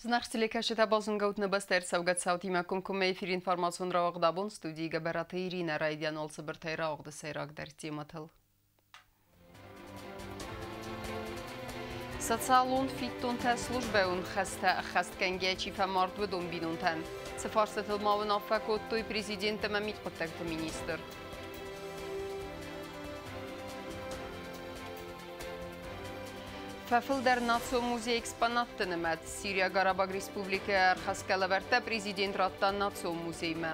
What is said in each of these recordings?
Зынаргъ телекӕсджытӕ, базонгӕут нӕ бӕстӕ ӕрцӕугӕ цаутимӕ комкоммӕ эфиры информацион рауагъд абон студийы Гӕбӕраты Иринӕ. Райдиан уал цыбыртӕй рауагъды сӕйрагдӕр темӕтыл. Социалон фиддонтӕ службӕйон хӕстӕ ӕххӕстгӕнгӕ чи фӕмард, уыдон бинонтӕн. Цы фарстатыл ма уынаффӕ кодтой президент ӕмӕ мидхъуыддӕгты министр? Фӕфылдӕр национ музейы экспонатты нымӕц. Сириаг Арабаг Республикӕйы ӕрхӕсгӕ лӕвӕрттӕ президент радта национ музеймӕ.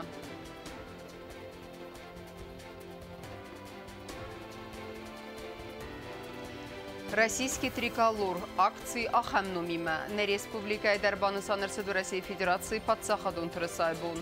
Российский триколор акци ахӕм номимӕ нӕ республикӕйы дӕр банысан ӕрцыд Уӕрӕсейы Федерацийы паддзахадон тырысайы бон.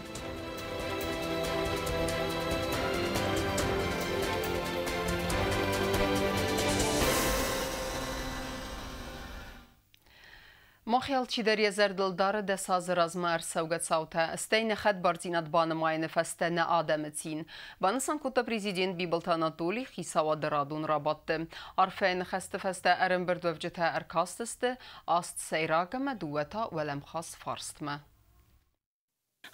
Мах алчидӕр йӕ зӕрдыл дары 10 азы размӕ ӕрцӕугӕ цаутӕ, стӕй нӕ хӕдбардзинад банымайыны фӕстӕ нӕ адӕмы цин. Банысан кодта президент Бибылты Анатолий хицауады радон рабадты. Арфӕйы ныхӕсты фӕстӕ ӕрӕмбырдуӕвджытӕ ӕркастысты аст сӕйраг ӕмӕ дыууӕ та уӕлӕмхас фарстмӕ.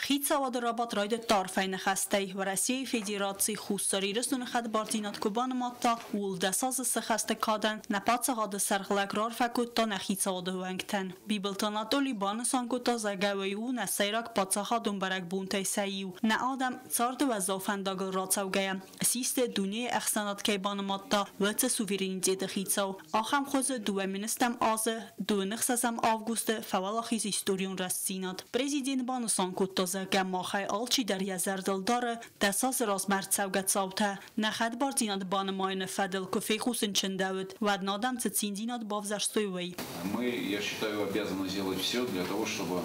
Хицауады рабадт райдыдта арфӕйы ныхӕстӕй. Уӕрӕсейы Федераци Хуссар Ирыстоны хӕдбардзинад куы банымадта, ууыл 10 азы сыхӕсты кадӕн нӕ паддзахады сӕргълӕг раарфӕ кодта нӕ хицауады уӕнгтӕн. Бибылты Анатоли банысан кодта, зӕгъгӕ, уый у нӕ сӕйраг паддзахадон бӕрӕгбонтӕй сӕ иу. Нӕ адӕм царды уӕззау фӕндагыл рацӕугӕйӕ, систы дунейы ӕхсӕнад кӕй банымадта, уыцы суверенитеты хицау. Ахӕм хуызы 2010 азы 26 августы фӕуӕлахиз историон рӕстдзинад. Президент банысан кодта, зӕгъгӕ, махӕй алчидӕр йӕ зӕрдыл дары 10 азы размӕ ӕрцӕугӕ цаутӕ, нӕ хӕдбардзинад банымайыны фӕдыл куы фехъусын чындӕуыд, уӕд нӕ адӕм цы циндзинад бавзӕрстой, уый. Мы, я считаю, обязаны сделать все для того, чтобы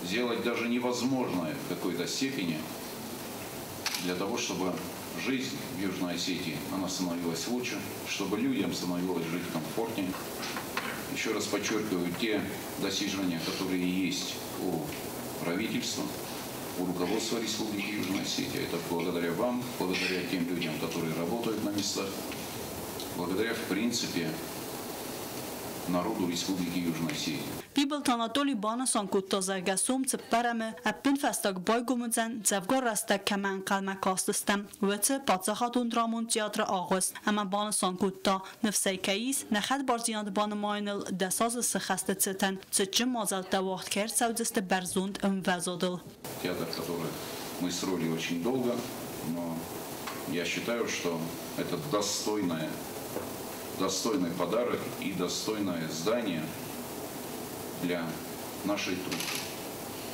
сделать даже невозможное в какой-то степени, для того, чтобы жизнь в Южной Осетии, она становилась лучше, чтобы людям становилось жить комфортнее. Еще раз подчеркиваю, те достижения, которые есть у правительства, у руководства Республики Южная Осетия, это благодаря вам, благодаря тем людям, которые работают на местах, благодаря, в принципе, народу Республики Южная Осетия. Бибылты Анатоли банысан кодта, зӕгъгӕ, сом цыппӕрӕмы ӕппынфӕстаг байгом уыдзӕн, дзӕвгар рӕстӕг кӕмӕ ӕнхъӕлмӕ кастыстӕм, уыцы паддзахадон драмон театры агъуыст ӕмӕ банысан кодта, ныфс ӕй кӕй ис, нӕ хӕдбардзинад банымайыныл 10 азы сыхӕсты цытӕн цытджын мадзӕлттӕ уагъд кӕй ӕрцӕудзысты бӕрзонд ӕмвӕзадыл. Театр, который мы строили очень долго, но я считаю, что это достойный подарок и достойное здание для нашей труппы,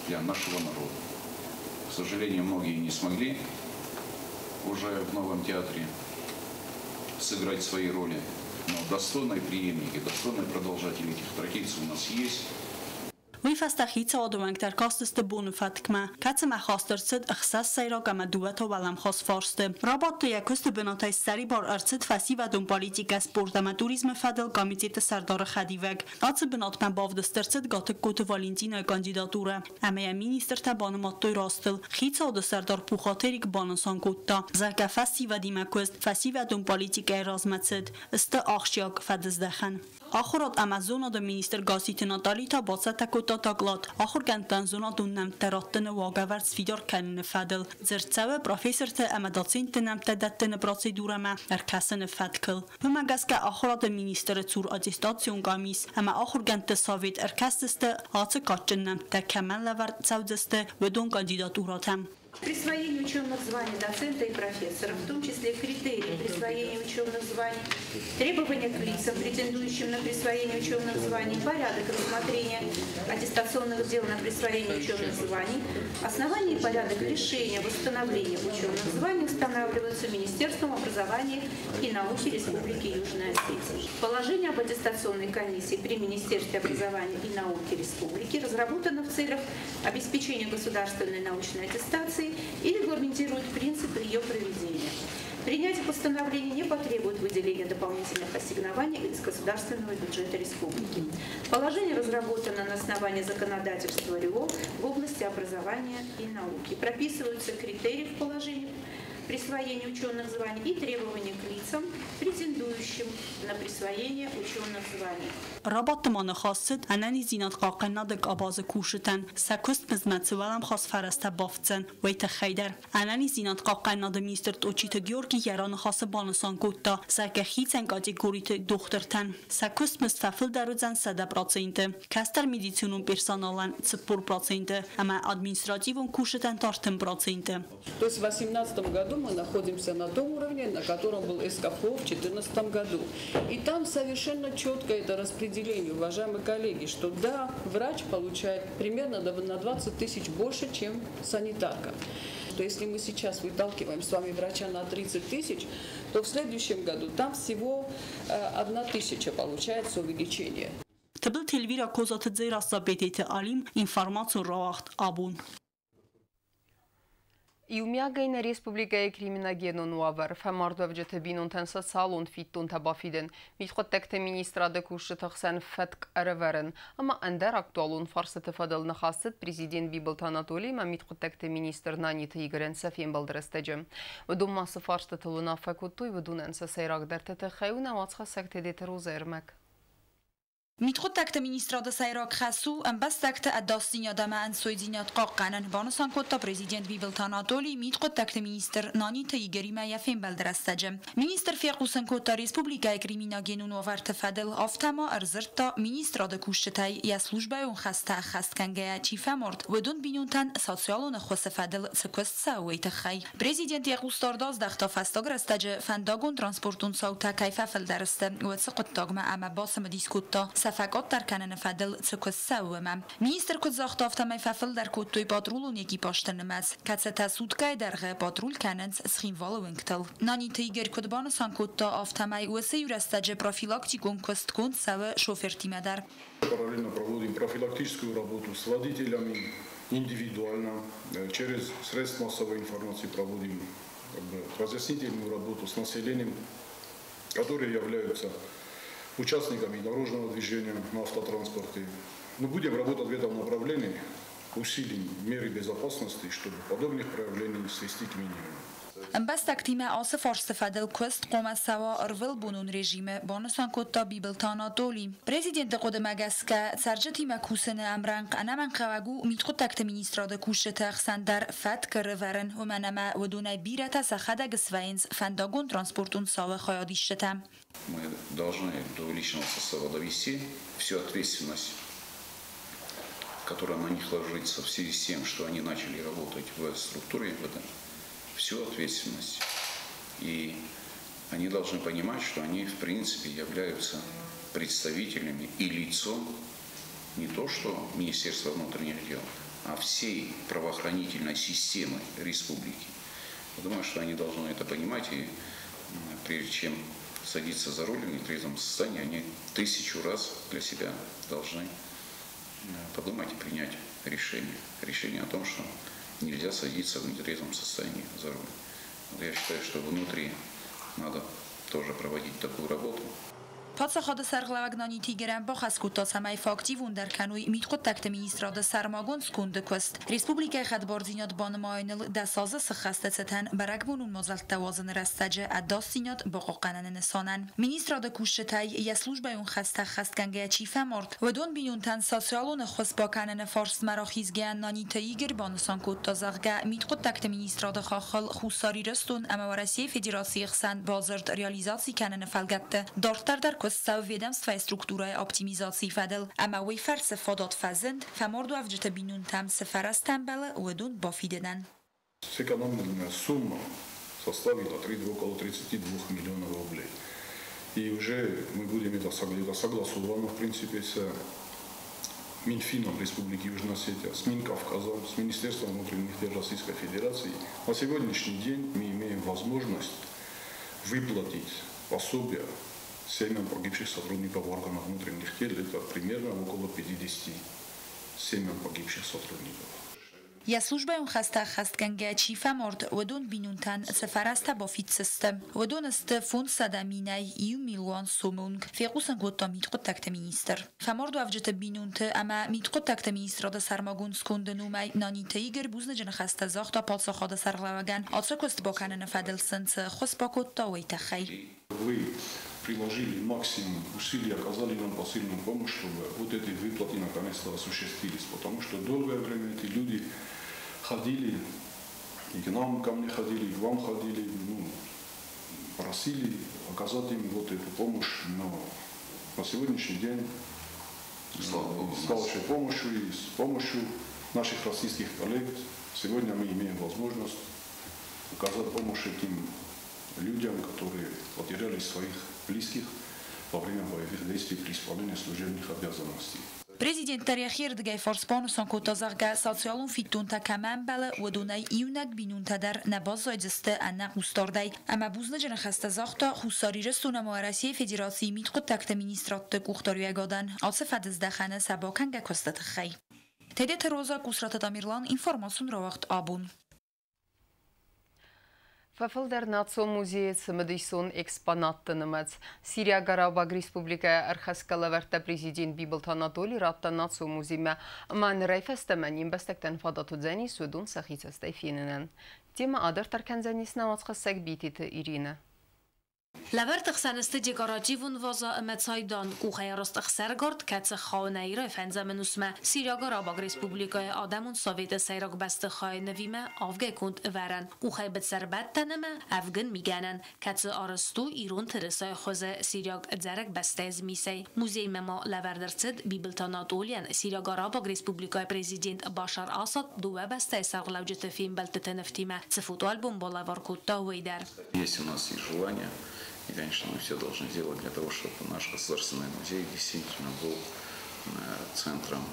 для нашего народа. К сожалению, многие не смогли уже в новом театре сыграть свои роли, но достойные преемники, достойные продолжатели этих традиций у нас есть. Уый фӕстӕ хицауады уӕнгтӕ ӕркастысты боны фӕткмӕ, кӕцымӕ хаст ӕрцыд ӕхсӕз сӕйраг ӕмӕ дыууӕ та уӕлӕмхас фарсты. Рабадты йӕ куысты бынатӕй ссӕрибар ӕрцыд фӕсивӕдон политикӕ, спорт ӕмӕ туризмы фӕдыл комитеты сӕрдары хӕдивӕг. Ацы бынатмӕ бавдыст ӕрцыд Гатыгкоты Валентинайы кандидатурӕ ӕмӕ йӕ министртӕ банымадтой растыл. Хицауады сӕрдар Пухаты Эрик банысан кодта, зӕгъгӕ, фӕсивӕдимӕ куыст, фӕсивӕдон политикӕйы размӕцыд сты ахсджиаг фӕдыздӕхӕн. Ахуырад ӕмӕ зонады министр Гасситы Натали та бацӕттӕ кодта доклад ахуыргӕндтӕн зонадон нӕмттӕ раттыны уагӕвӕрд сфидар кӕныны фӕдыл. Дзырд цӕуы профессорты ӕмӕ доцентты нӕмттӕ дӕттыны процедурӕмӕ ӕркӕсыны фӕткыл. Уымӕ гӕсгӕ ахуырады министры цур аттестацион къамис ӕмӕ ахуыргӕндты совет ӕркӕсдзысты, ацы кадджын нӕмттӕ кӕмӕн лӕвӕрд цӕудзысты, уыдон кандидатурӕтӕм. Присвоение ученых званий доцента и профессора, в том числе критерии присвоения ученых званий, требования к лицам, претендующим на присвоение ученых званий, порядок рассмотрения аттестационных дел на присвоение ученых званий, основания и порядок решения об установлении ученых званий устанавливаются Министерством образования и науки Республики Южная Осетия. Положение об аттестационной комиссии при Министерстве образования и науки Республики разработано в целях обеспечения государственной научной аттестации и регламентирует принципы ее проведения. Принятие постановления не потребует выделения дополнительных ассигнований из государственного бюджета республики. Положение разработано на основании законодательства РИО в области образования и науки. Прописываются критерии в положении присвоения ученых званий и требования к лицам, претендующим на присвоение ученых званий. Рабадты ма ныхас цыд ӕнӕниздзинад хъахъхъӕнынады къабазы кусджытӕн сӕ куыстмыздмӕ цы уӕлӕмхас фӕрӕзтӕ бафтдзӕн, уый тыххӕй дӕр. Ӕнӕниздзинад хъахъхъӕнынады министр Тъотчиты Георги йӕ раныхасы банысан кодта, зӕгъгӕ, хицӕн категориты дохтыртӕн сӕ куыстмызд фӕфылдӕр уыдзӕн 100%, кӕстӕр медицинон персоналӕн 40% ӕмӕ административон кусджытӕн та 30%. То есть в 2018 году мы находимся на том уровне, на котором был СКФО в 2014 году. И там совершенно четко это распределение, уважаемые коллеги, что да, врач получает примерно на 20 тысяч больше, чем санитарка. Что если мы сейчас выталкиваем с вами врача на 30 тысяч, то в следующем году там всего 1 тысяча получается увеличение. Тыбылты Эльвира, Козаты Дзерассӕ, Бететы Алим, информацион рауагъд «Абон». Иумиагӕй нӕ республикӕйы криминогенон уавӕр, фӕмардуӕвджыты бинонтӕн социалон фиддонтӕ бафидын, мидхъуыддӕгты министрады кусджыты хсӕн фӕтк ӕрӕвӕрын ӕмӕ ӕндӕр актуалон фарстыты фӕдыл ныхас цыд президент Бибылты Анатолий ӕмӕ мидхъуыддӕгты министр Наниты Игорӕн сӕ фембӕлды рӕстӕджы. Уыдон ма цы фарстытыл уынаффӕ кодтой, уыдонӕн сӕ сӕйрагдӕрты тыххӕй у нӕ уацхӕссӕг Тедеты Розӕйы ӕрмӕг. Мидхъуыддӕгты министрады сӕйраг хӕс у ӕмбӕстӕгты ӕдасдзинад ӕмӕ ӕнцойдзинад хъахъхъӕнын, банысан кодта президент Бибылты Анатоли мидхъуыддӕгты министр Наниты Игоримӕ йӕ фембӕлды рӕстӕджы. Министр фехъусын кодта республикӕйы криминогенон уавӕрты фӕдыл, афтӕ ма ӕрдзырдта, министрады кусджытӕй йӕ службӕйон хӕстӕ ӕххӕст кӕнгӕйӕ чи фӕмард, уыдон бинонтӕн социалон ӕххуысы фӕдыл цы куыст цӕуы, уый тыххӕй. Президент йӕ хъусдард аздӕхта, фӕстаг рӕстӕджы фӕндагон-транспортон цаутӕ кӕй фӕфылдӕр сты, уыцы хъуыддагмӕ ӕмӕ бацымыдис кодта, сӕ фӕкъаддӕр кӕныны фӕдыл цы куыст цӕуы, уымӕ. Министр куыд загъта, афтӕмӕй фӕфылдӕр кодтой патрулон экипажты нымӕц, кӕцытӕ суткӕйы дӕргъы патруль кӕнынц Цхинвалы уынгтыл. Наниты Игорь куыд банысан кодта, афтӕмӕй уыцы иу рӕстӕджы профилактикон куыст конд цӕуы шофыртимӕ дӕр. Параллельно проводим профилактическую работу с водителями индивидуально, через средства массовой информации проводим, как бы, разъяснительную работу с населением, которые являются участниками дорожного движения на автотранспорте. Мы будем работать в этом направлении, усилим меры безопасности, чтобы подобных проявлений свести к минимуму. Ӕмбӕстӕгтимӕ ацы фарсты фӕдыл куыст хъуамӕ цӕуа ӕрвылбонон режимы, банысан кодта Бибылты Анатоли. Президенты хъуыдымӕ гӕсгӕ, цӕрджытимӕ кусыны ӕмрӕнхъ ӕнӕмӕнгхъӕуӕг у мидхъуыддӕгты министрады кусджыты ӕхсӕн дӕр фӕтк ӕрывӕрын, уымӕн ӕмӕ уыдонӕй бирӕтӕ сӕхӕдӕг свӕййынц фӕндагон-транспортон цауы хайадисджытӕ. Мы должны до личного состава довести всю ответственность, которая на них ложится в связи с тем, что они начали работать в структуре МВД, всю ответственность. И они должны понимать, что они, в принципе, являются представителями и лицом не то что Министерства внутренних дел, а всей правоохранительной системы республики. Я думаю, что они должны это понимать, и прежде чем садиться за руль в нетрезвом состоянии, они тысячу раз для себя должны подумать и принять решение. Решение о том, что нельзя садиться в нетрезвом состоянии за руль. Вот я считаю, что внутри надо тоже проводить такую работу. Паддзахады сӕргълӕууӕг Наниты Игорӕн бахӕс кодта, цӕмӕй фӕактивондӕр кӕной мидхъуыддӕгты министрады сӕрмагонд сконды куыст. Республикӕйы хӕдбардзинад банымайыныл 10 азы сыххӕсты цытӕн бӕрӕгбонон мадзӕлттӕ уадзыны рӕстӕджы ӕдасдзинад бахъахъхъӕныны нысанӕн. Министрады кусджытӕй йӕ службӕйон хӕстӕ ӕххӕстгӕнгӕйӕ чи фӕмард, уыдон бинонтӕн социалон ӕххуыс бакӕныны фарстмӕ рахизгӕйӕ Наниты Игорь банысан кодта, зӕгъгӕ, мидхъуыддӕгты министрады хаххыл Хуссар Ирыстон ӕмӕ Уӕрӕсейы Федерацийы хсӕн бадзырд реализаци кӕныны фӕлгӕтты дарддӕр дӕр куыст цӕуы ведомствӕйы структурӕйы оптимизацийы фӕдыл ӕмӕ уый фӕрцы фадат фӕзынд, фӕмардуӕвджыты бинонтӕм цы фӕрӕзтӕ ӕмбӕлы, уыдон бафидынӕн. Сэкономленная сумма составила 3, около 32 миллионов рублей. И уже мы будем это согласовано, в принципе, с Минфином Республики Южная Осетия, с Минкавказом, с Министерством внутренних дел Российской Федерации. На сегодняшний день мы имеем возможность выплатить пособия семьям погибших сотрудников органов внутренних дел. Это примерно около 50 семьям погибших сотрудников. Йӕ службӕйон хӕстӕ ӕххӕстгӕнгӕ чи фӕмард, уыдон бинонтӕн цы фӕрӕзтӕ бафиддзысты, уыдон сты 500 минӕй 1 милуан сомы онг, фехъусын кодта мидхъуыддӕгты министр. Фӕмардуӕвджыты бинонты ӕмӕ мидхъуыддӕгты министрады сӕрмагонд сконды номӕй Наниты Игорь бузныджы ныхӕстӕ загъта паддзахады сӕргълӕууӕгӕн, ацы куыст бакӕныны фӕдыл сын цы ӕххуыс бакодта, уый тыххӕй. Вы приложили максимум усилий, оказали нам посильную помощь, чтобы вот эти выплаты наконец-то осуществились, потому что долгое время эти люди ходили, и к нам, ко мне ходили, и к вам ходили, просили оказать им вот эту помощь, но на сегодняшний день, Слава Богу, с вашей помощью и с помощью наших российских коллег, сегодня мы имеем возможность оказать помощь этим людям, которые потеряли своих близких во время боевых действий при исполнении служебных обязанностей. Президент дӕр йӕхи рдыгӕй фарс банысан кодта, зӕгъгӕ, социалон фиддонтӕ кӕмӕ ӕмбӕлы, уыдонӕй иунӕг бинонтӕ дӕр нӕ баззайдзысты ӕнӕ хъусдардӕй. Ӕмӕ бузныджы ныхӕстӕ загъта Хуссар Ирыстон ӕмӕ Уӕрӕсейы Федерацийы мидхъуыддӕгты министрадты къухдариуӕгадӕн ацы фӕдыздӕхӕны сӕ бакӕнгӕ куысты тыххӕй. Тедеты Роза, Къусраты Тамерлан, информацион рауагъд «Абон». Фӕфылдӕр национ музейы цымыдисон экспонатты нымӕц. Сириаг Арабаг Республикӕйӕ ӕрхӕсгӕ лӕвӕрттӕ президент Бибылты Анатоли радта национ музеймӕ ӕмӕ нырӕй фӕстӕмӕ не мбӕстӕгтӕн фадат уыдзӕнис уыдон сӕхи цӕстӕй фенынӕн. Темӕ адарддӕр кӕндзӕнис нӕ уацхӕссӕг Битеты Иринӕ. Лӕвӕртты хсӕн сты декоративон ваза ӕмӕ цайдан, къухӕй арӕзт ӕхсаргард, кӕцы хауы нӕ Иры фӕндзӕм ӕнусмӕ. Сириаг Арабаг Республикӕйы Адӕмон Советы сӕйраг бӕстыхайы нывимӕ авгӕй конд ӕвӕрӕн, къухӕй быд сӕрбӕттӕн ӕмӕ авгын мигӕнӕн, кӕцы арӕзт у ирон тырысайы хуызы сириаг ӕдзӕрӕг бӕстӕйы змисӕй. Музеймӕ ма лӕвӕрд ӕрцыд Бибылты Анатолийӕн Сириаг Арабаг Республикӕйы президент Башар Асад дыууӕ бӕстӕйы сӕргълӕуджыты фембӕлдтыты нывтимӕ цы фотоальбом балӕвар кодта, уый дӕр. Есть у нас и желание, и, конечно, мы все должны сделать для того, чтобы наш государственный музей действительно был центром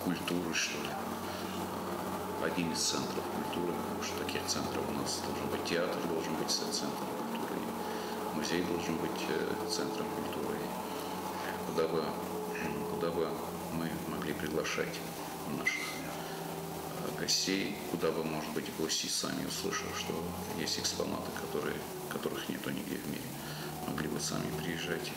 культуры, что ли, один из центров культуры, потому что таких центров у нас должен быть театр, должен быть центром культуры, и музей должен быть центром культуры, и куда бы мы могли приглашать наших гостей, куда бы, может быть, гости сами, услышав, что есть экспонаты, которых нету нигде в мире, могли бы сами приезжать.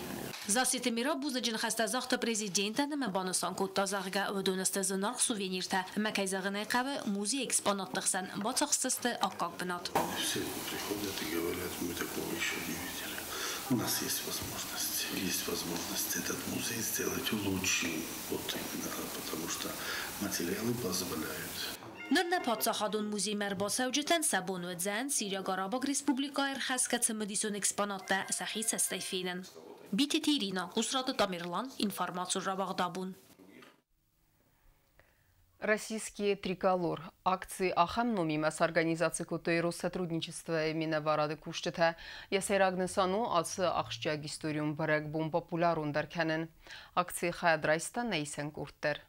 Зассеты Мираб бузныджы ныхӕстӕ загъта президентӕн ӕмӕ банысан кодта, зӕгъгӕ, уыдон сты зынаргъ сувениртӕ ӕмӕ, кӕй зӕгъын ӕй хъӕуы, музейы экспонатты хсӕн бацахсдзысты аккаг бынат. Все приходят и говорят, мы такого еще не видели. У нас есть возможность этот музей сделать лучшим, вот именно потому что материалы позволяют. Ныр нӕ паддзахадон музеймӕ ӕрбацӕуджытӕн сӕ бон уыдзӕн Сириаг Арабаг Республикӕйы ӕрхӕсгӕ цымыдисон экспонаттӕ сӕхи цӕстӕй фенын. Битеты Ирина, Къусраты Тамерлан, информацион рауагъд «Абон». Российский триколор. Акци ахӕм номимӕ сорганизаци кодтой Россотрудничествойы минӕварады кусджытӕ. Йӕ сӕйраг нысан у ацы ахсджиаг историон бӕрӕгбон популярондӕр кӕнын. Акцийы хайад райста нӕ исӕн къорд дӕр.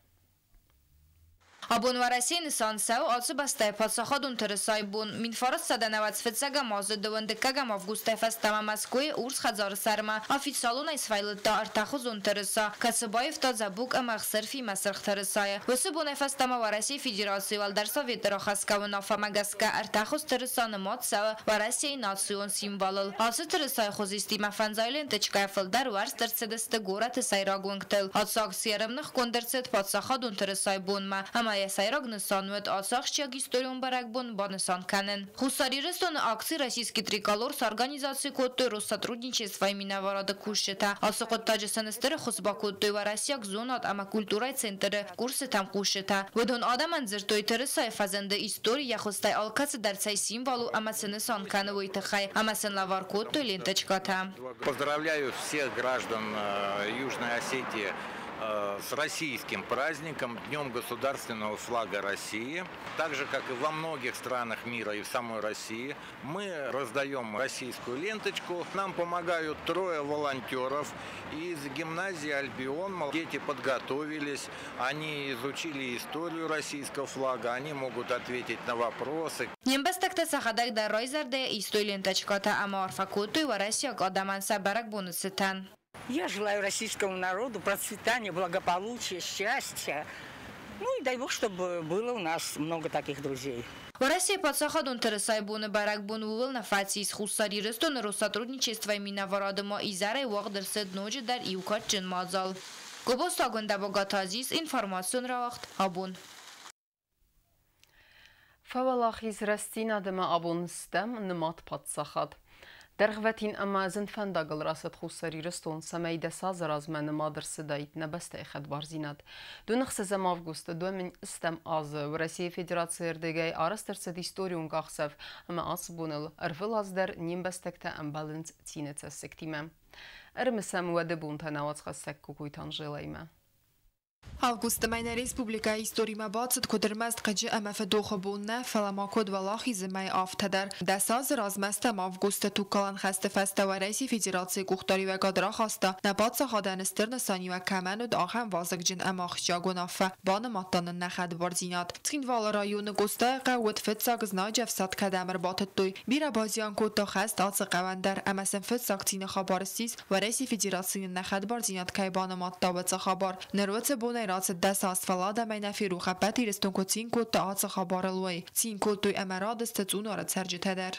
Абон Уӕрӕсейы нысан цӕуы ацы бӕстӕйы паддзахадон тырысайы бон. 1995 азы 22 августӕй фӕстӕмӕ Мӕскуыйы Урс хӕдзары сӕрмӕ официалонӕй сфӕйлыдта ӕртӕхуызон тырыса, кӕцы баивта дзӕбуг ӕмӕ ӕхсырфимӕ сырх тырысайы. Уыцы бонӕй фӕстӕмӕ Уӕрӕсейы Федерацийы Уӕлдӕр Советы рахӕсгӕ уынаффӕмӕ гӕсгӕ ӕртӕхуыз тырыса нымад цӕуы Уӕрӕсейы национ символыл. Ацы тырысайы хуызистимӕ фӕндзай ленточкӕйӕ фылдӕр уӕрст ӕрцыдысты горӕты сӕйраг уынгтыл. Ацы акци ӕрӕмныхгонд ӕрцыд паддзахадон тырысайы бонмӕ ӕмӕ йӕ сӕйраг нысан уыд ацы ахсджиаг историон бӕрӕгбон банысан кӕнын. Хуссар Ирыстоны акци «Российский триколор» сорганизаци кодтой Россотрудничествойы минӕварады кусджытӕ. Ацы хъуыддаджы сын стыр ӕххуыс бакодтой Уӕрӕсейаг зонад ӕмӕ культурӕйы центры курсытӕм хъусджытӕ. Уыдон адӕмӕн дзырдтой тырысайы фӕзынды истори, йӕ хуызтӕй алкӕцы дӕр цӕй символ у ӕмӕ цы нысан кӕны, уый тыххӕй, ӕмӕ сын лӕвар кодтой ленточкӕтӕ. Поздравляю всех граждан Южной Осетии с российским праздником, Днем государственного флага России. Так же, как и во многих странах мира и в самой России, мы раздаем российскую ленточку. Нам помогают трое волонтеров из гимназии «Альбион». Дети подготовились, они изучили историю российского флага, они могут ответить на вопросы. Не мбӕстӕгтӕ сӕхӕдӕг дӕр райзӕрдӕйӕ истой ленточкӕтӕ ӕмӕ арфӕ кодтой уӕрӕсейаг адӕмӕн сӕ бӕрӕгбоны цытӕн. Я желаю российскому народу процветания, благополучия, счастья. Ну и дай бог, чтобы было у нас много таких друзей. Уӕрӕсейы паддзахадон тырысайы боны бӕрӕгбон ууыл нӕ фӕцис. Хуссар Ирыстоны Россотрудничествойы минӕварады ма изӕрӕй уагъд ӕрцыд ноджыдӕр иу кадджын мадзал. Гобозты Агуындӕ, Богаты Азиз, информацион рауагъд «Абон». Фӕуӕлахиз рӕстдзинад ӕмӕ абон стӕм нымад паддзахад. Дӕргъвӕтин ӕмӕ зын фӕндагыл рацыд Хуссар Ирыстон, цӕмӕй 10 азы размӕ нымад ӕрцыдаид нӕ бӕстӕйы хӕдбардзинад. 26 августы 2000 азы Уӕрӕсейы Федерацийы ӕрдыгӕй арӕзт ӕрцыд историон къахдзӕф, ӕмӕ ацы боныл ӕрвылаз дӕр не мбӕстӕгтӕ ӕмбӕлынц цины цӕссыгтимӕ. Ӕрымысӕм уӕды бонтӕ нӕ уацхӕссӕг Кокойты Анжелӕимӕ. Августы мӕй нӕ республикӕйы историмӕ бацыд куыд ӕрмӕст хъыджы ӕмӕ фыдохы бон нӕ, фӕлӕ ма куыд уӕлахизы мӕй, афтӕ дӕр. 10 азы размӕ стӕм августы тугкалӕн хӕсты фӕстӕ Уӕрӕсейы Федерацийы къухдариуӕгад рахаста, нӕ паддзахадӕн стыр нысаниуӕг кӕмӕн уыд, ахӕм вазыгджын ӕмӕ ахсджиаг уынаффӕ, банымадта нын нӕ хӕдбардзинад. Цхинвалы районы Къостайы хъӕу уыд фыццаг, знаджы ӕфсад кӕдӕм ӕрбатыдтой. Бирӕ базиан кодта хӕст ацы хъӕуӕн дӕр, ӕмӕ сын фыццаг цины хабар ссис, Уӕрӕсейы Федераци нын нӕ хӕдбардзинад кӕй банымадта, уыцы хабар. Ныр уыцы бонӕй рацыд 10 аз, фӕлӕ адӕмӕй нӕ ферох, ӕппӕт Ирыстон куыд цин кодта ацы хабарыл, уый. Цин кодтой ӕмӕ радысты Цъунары цӕрджытӕ дӕр.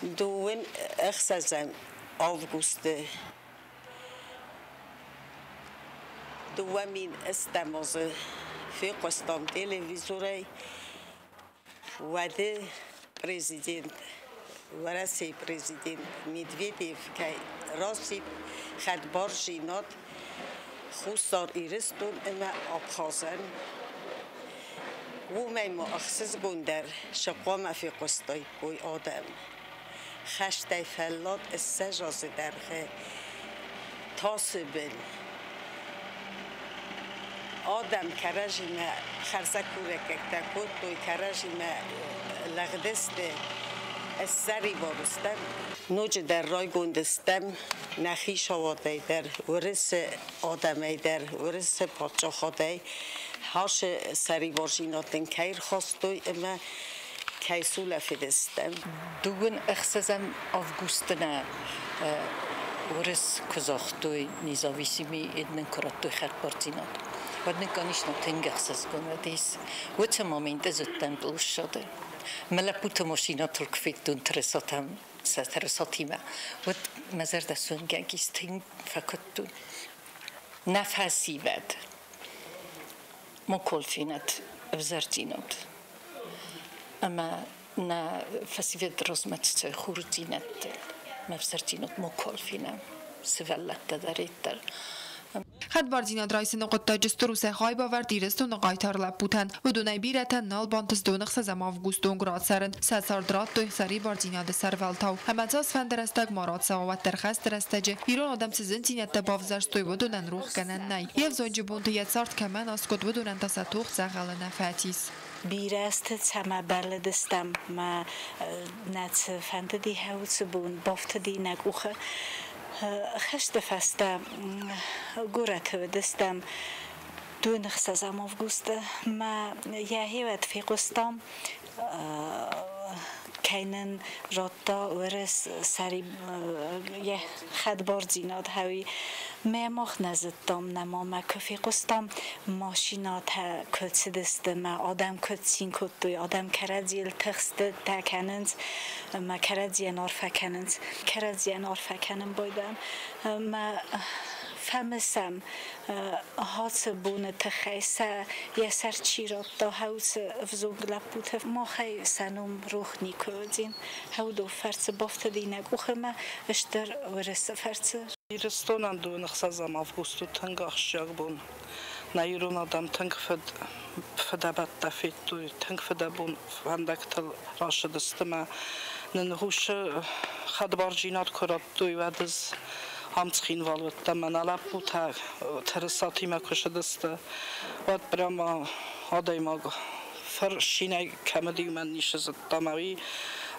26 августы 2008 азы фехъуыстам телевизорӕй, уӕды президент, Уӕрӕсейы президент Медведев кӕй расидт хӕдбардзинад Хуссар Ирыстон ӕмӕ Абхазӕн. Уымӕй ма ӕхсызгондӕр цы хъуамӕ фехъуыстаиккой адӕм? Хӕстӕй фӕллад 20 азы дӕргъы тасы бын адӕм кӕрӕдзимӕ хӕрзӕггурӕггӕгтӕ кодтой, кӕрӕдзимӕ лӕгдысты, ссӕрибар стӕм. Ноджыдӕр райгонд стӕм нӕ хицауадӕй дӕр, Уырысы адӕмӕй дӕр, Уырысы паддзахадӕй, ацы сӕрибардзинад нын кӕй рхастой ӕмӕ кӕй сулӕфыдыстӕм. 26 августы нӕ уырыс куы загътой независимый, нын куы радтой хӕдбардзинад, уӕд нын, конечно, тынг ӕхсызгон уыдис. Уыцы момент ӕз уыдтӕн площады. Мӕ лӕппуты машинӕтыл куы федтон тырысатӕм, сӕ тырысатимӕ, уӕд мӕ зӕрдӕ суынгӕг ис, тынг фӕкуыдтон. Нӕ фӕсивӕд макуал фенӕд ӕвзӕрдзинад ӕмӕ нӕ фӕсивӕд размӕ цы хорздзинӕдты, мӕ ӕвзӕрдзинад макуал фенӕм, сывӕллӕттӕ дӕр, дӕр. Хӕдбардзинад райсыны хъуыддаджы стыр у сӕ хайбавӕрд Ирыстоны хъайтар лӕппутӕн. Уыдонӕй бирӕтӕн нал бантыст 26 августы онг рацӕрын, сӕ цард радтой сӕрибардзинады сӕрвӕлтау. Ӕмӕ цасфӕнды рӕстӕг ма рацӕуа, уӕддӕр хӕсты рӕстӕджы ирон адӕм цы зындзинӕдтӕ бавзӕрстой, уыдонӕн рохгӕнӕн нӕй. Йе взонджы бонты йӕ цард кӕмӕн аскъуыд, уыдонӕн та сӕ тох дзӕгъӕлы нӕ фӕцис. Бирӕ азты цӕмӕ бӕллыдыстӕм, мӕ нӕ цы фӕндыди, уыцы бон бафтыди нӕ къухы. Хӕсты фӕстӕ горӕты уыдыстӕм 26 августы, мӕ йӕхи уӕд фехъуыстам, кӕй нын радта Уырыс йӕ хӕдбардзинад хӕуи. Мӕ мах нӕ зыдтам, нӕма мӕ куы фехъуыстам, машинӕтӕ куыд цыдысты, мӕ адӕм куыд цин кодтой, адӕм кӕрӕдзийыл тыхстытӕ кӕнынц, мӕ кӕрӕдзийӕн арфӕ кӕнынц, кӕрӕдзийӕн арфӕ кӕнын байдайӕм. Мӕ фӕмысӕм ацы боны тыххӕй сӕ йӕ сӕр чи радта, уыцы ӕвзонг лӕппуты. Махӕй сӕ ном рох никуы уыдзӕн. Уыдон фӕрцы бафтыди нӕ къухы мӕ стыр Уырысы фӕрцы. Ирыстонӕн 26 август у тынг ахсджиаг бон. Нӕ ирон адӕм тынг фыдӕбӕттӕ федтой, тынг фыдӕбон фӕндӕгтыл рацыдысты мӕ нын уыцы хӕдбардзинад куы радтой, уӕд ӕз ам Цхинвалы уыдтӕн, мӕ нӕ лӕппутӕ тырысатимӕ куы цыдысты, уӕд прямо адӕймаг фырцинӕй кӕм уыди, уымӕн ницы зыдта ӕмӕ уый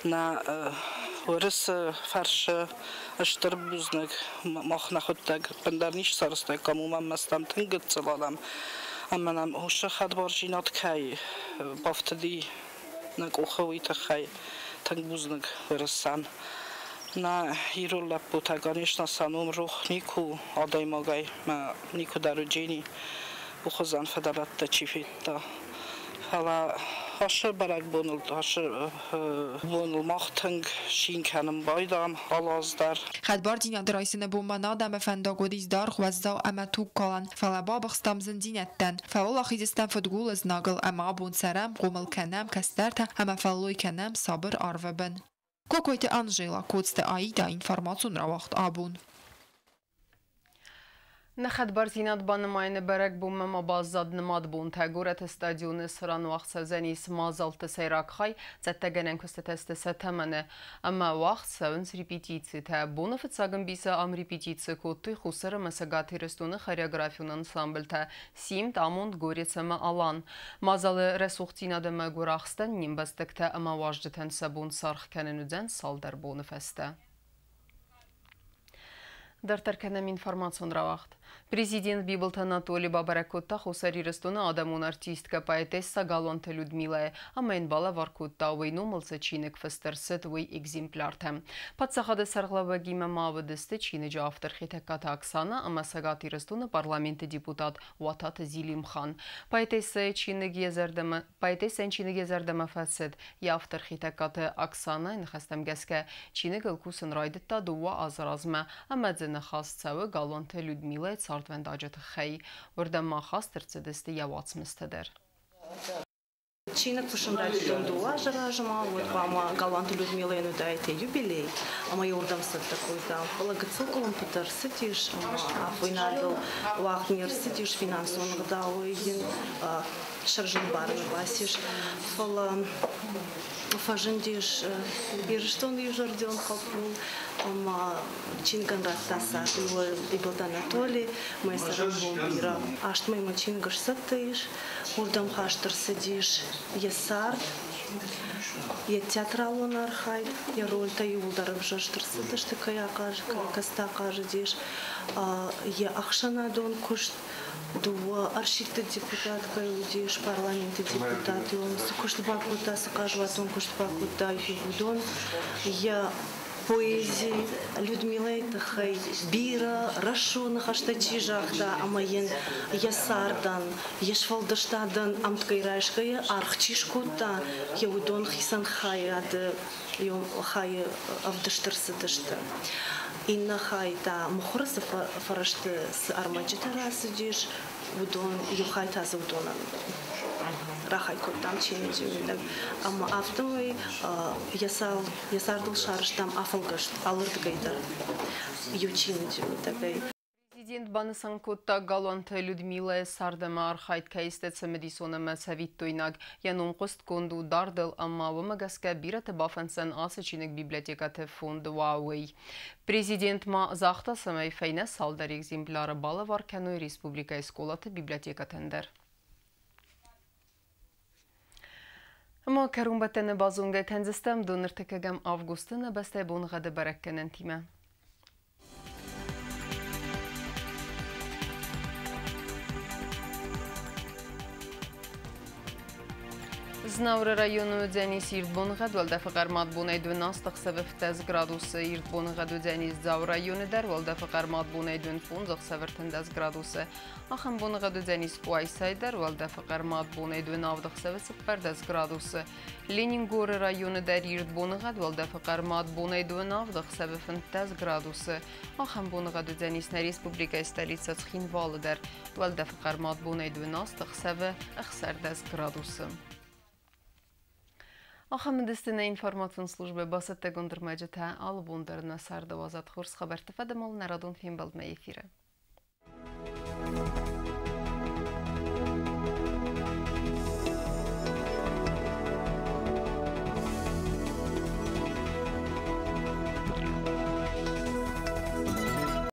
нӕ Уырысы фӕрцы стыр бузныг, мах нӕхуыдтӕг ӕппындӕр ницы сарӕзтаиккам, уымӕн ӕмӕ стӕм тынг гыццыл адӕм ӕмӕ нӕм уыцы хӕдбардзинад кӕй бафтыди нӕ къухы, уый тыххӕй тынг бузныг Уырысӕн. Нӕ ирон лӕппутӕ, конечно, сӕ ном рох никуы адӕймагӕй мӕ никуы дӕр уыджени. Ухуызӕн фыдӕбӕттӕ чи федта. Фӕлӕ ашы бӕрӕгбоныл, ашы боныл мах тынг цин кӕнын байдам алы аз дӕр. Хӕдбардзинады райсыны бонмӕ нӕ адӕмы фӕндаг уыдис даргъ, уӕззау ӕмӕ тугкалӕн, фӕлӕ бабыхстам зындзинӕдтӕн, фӕуӕлахиз стӕм фыдгулы знагыл ӕмӕ абон цӕрӕм, хъомыл кӕнӕм кӕстӕртӕ ӕмӕ фӕллой кӕнӕм сабыр арвы бын. Кокойты Анжела, Коцты Аида, информацион рауагъд «Абон». Нӕ хӕдбардзинад банымайыны бӕрӕгбонмӕ ма баззад нымад бонтӕ. Горӕты стадионы цыран уагъд цӕудзӕнис мадзӕлтты сӕйраг хай, цӕттӕгӕнӕн куыстытӕ сты сӕ тӕмӕны. Ӕмӕ уагъд цӕуынц репетицитӕ. Боны фыццаг ӕмбисы ам репетици кодтой Хуссар ӕмӕ Цӕгат Ирыстоны хореографион ансамблтӕ «Симд», «Амонд», «Горец» ӕмӕ «Алан». Мадзалы рӕсугъддзинад ӕмӕ гуырахстӕн не мбӕстӕгтӕ ӕмӕ уазджытӕн сӕ бон саргъ кӕнын уыдзӕн цалдӕр боны фӕстӕ. Дарддӕр кӕнӕм информацион рауагъд. Президент Бибылты Анатоли бабӕрӕг кодта Хуссар Ирыстоны адӕмон артисткӕ, поэтесса Галуанты Людмилӕйы ӕмӕ йын балӕвар кодта, уый номыл цы чиныг фыст ӕрцыд, уый экземпляртӕ. Паддзахады сӕргълӕууӕгимӕ ма уыдысты чиныджы автор Хетӕгкаты Оксана ӕмӕ Цӕгат Ирыстоны парламенты депутат Уататы Зилимхан. Поэтессӕйы чиныг йӕ зӕрдӕмӕ Поэтессӕн чиныг йӕ зӕрдӕмӕ фӕцыд. Йӕ автор Хетӕгкаты Оксанайы ныхӕстӕм гӕсгӕ, чиныгыл кусын райдыдта 2 азы размӕ ӕмӕ дзы ныхас цӕуы Галуанты Людмилӕйы цардвӕндаджы тыххӕй. Уырдӕм ма хаст ӕрцыдысты йӕ уацмыстӕ дӕр. Чиныг фыссын райдыдтон 2 азы размӕ, уӕд хъуамӕ Галуанты Людмилӕйӕн уыдаид йӕ юбилей, ӕмӕ йӕ уырдӕм цӕттӕ кодтам. Фӕлӕ гыццыл къуылымпытӕ ӕрцыдис, ӕмӕ афойнадыл уагъд не рцыдис финансон ӕгъдауӕй йын сӕрзынбарӕн бацис. Фӕлӕ фӕзындис Ирыстоны иузӕрдион хъӕбул ӕмӕ чиныгӕн радта цард Бибылты Анатоли, мӕ цӕрӕнбон бирӕ. 8 мӕймӕ чиныг сцӕттӕ ис, уырдӕм хаст ӕрцыдис йӕ цард, йӕ театралон архайд, йӕ рольтӕ иууылдӕр ӕвзӕрст ӕрцыдысты, кӕй кӕцытӕ ахъазыдис, йӕ ӕхсӕнадон куыст, дыууӕ ӕрсидты депутат кӕй уыдис, парламенты депутат, цы куыст бакодта, цы хъазуатон куыст бакодта, уыдон, йӕ поэзи Людмилӕйы тыххӕй бирӕ рӕсугъд ныхӕстӕ чи загъта ӕмӕ йын йӕ цардӕн, йе сфӕлдыстадӕн ӕмткӕй райсгӕйӕ аргъ чи скодта, йӕ уыдон хицӕн хайады хайы ӕвдыст ӕрцыдысты. Иннӕ хай та мыхуыры цы фӕрӕзты цы ӕрмӕджытӕ рацыдис, уыдон, иу хай та дзы уыдонӕн рахай кодтам чиныджы мидӕг. Ӕмӕ афтӕмӕй йӕ цардыл сарӕзтам афӕлгӕст алырдыгӕй дӕр иу чиныджы мидӕгӕй. Президент банысан кодта, Галуанты Людмилӕйы цард ӕмӕ архайд кӕй сты цымыдисон ӕмӕ цӕвиттойнаг. Йӕ ном хъуыстгонд у дардыл ӕмӕ уымӕ гӕсгӕ бирӕты бафӕнддзӕн ацы чиныг библиотекӕты фонды уа, уый. Президент ма загъта, цӕмӕй фӕйнӕ цалдӕр экземпляры балӕвар кӕной республикӕйы скъолаты библиотекӕтӕн дӕр. Ӕмӕ кӕронбӕттӕны базонгӕ кӕндзыстӕм 23 августы нӕ бӕстӕйы боныгъӕды бӕрӕггӕнӕнтимӕ. Знауыры районы уыдзӕнис ирд боныгъӕд, уӕлдӕфы хъӕрмад бонӕй 12 ӕхсӕвы 15 градусы. Ирд боныгъӕд уыдзӕнис Дзауы районы дӕр, уӕлдӕфы хъӕрмад бонӕй 25 ӕхсӕвы 13 градусы. Ахӕм боныгъӕд уыдзӕнис Къуайсайы дӕр, уӕлдӕфы хъӕрмад бонӕй 27 ӕхсӕвы 14 градусы. Ленингоры районы дӕр ирд боныгъӕд, уӕлдӕфы хъӕрмад бонӕй 27 ӕхсӕвы 15 градусы. Ахӕм боныгъӕд уыдзӕнис нӕ республикӕйы столицӕ Цхинвалы дӕр, уӕлдӕфы хъӕрмад бонӕй 12 ӕхсӕвы 16 градусы. Ахӕм уыдысты нӕ информацион службӕ бацӕттӕгонд ӕрмӕджытӕ. Алы бон дӕр нӕ царды уадзӕд хорз хабӕртты фӕдыл нӕ радон фембӕлдмӕ эфиры.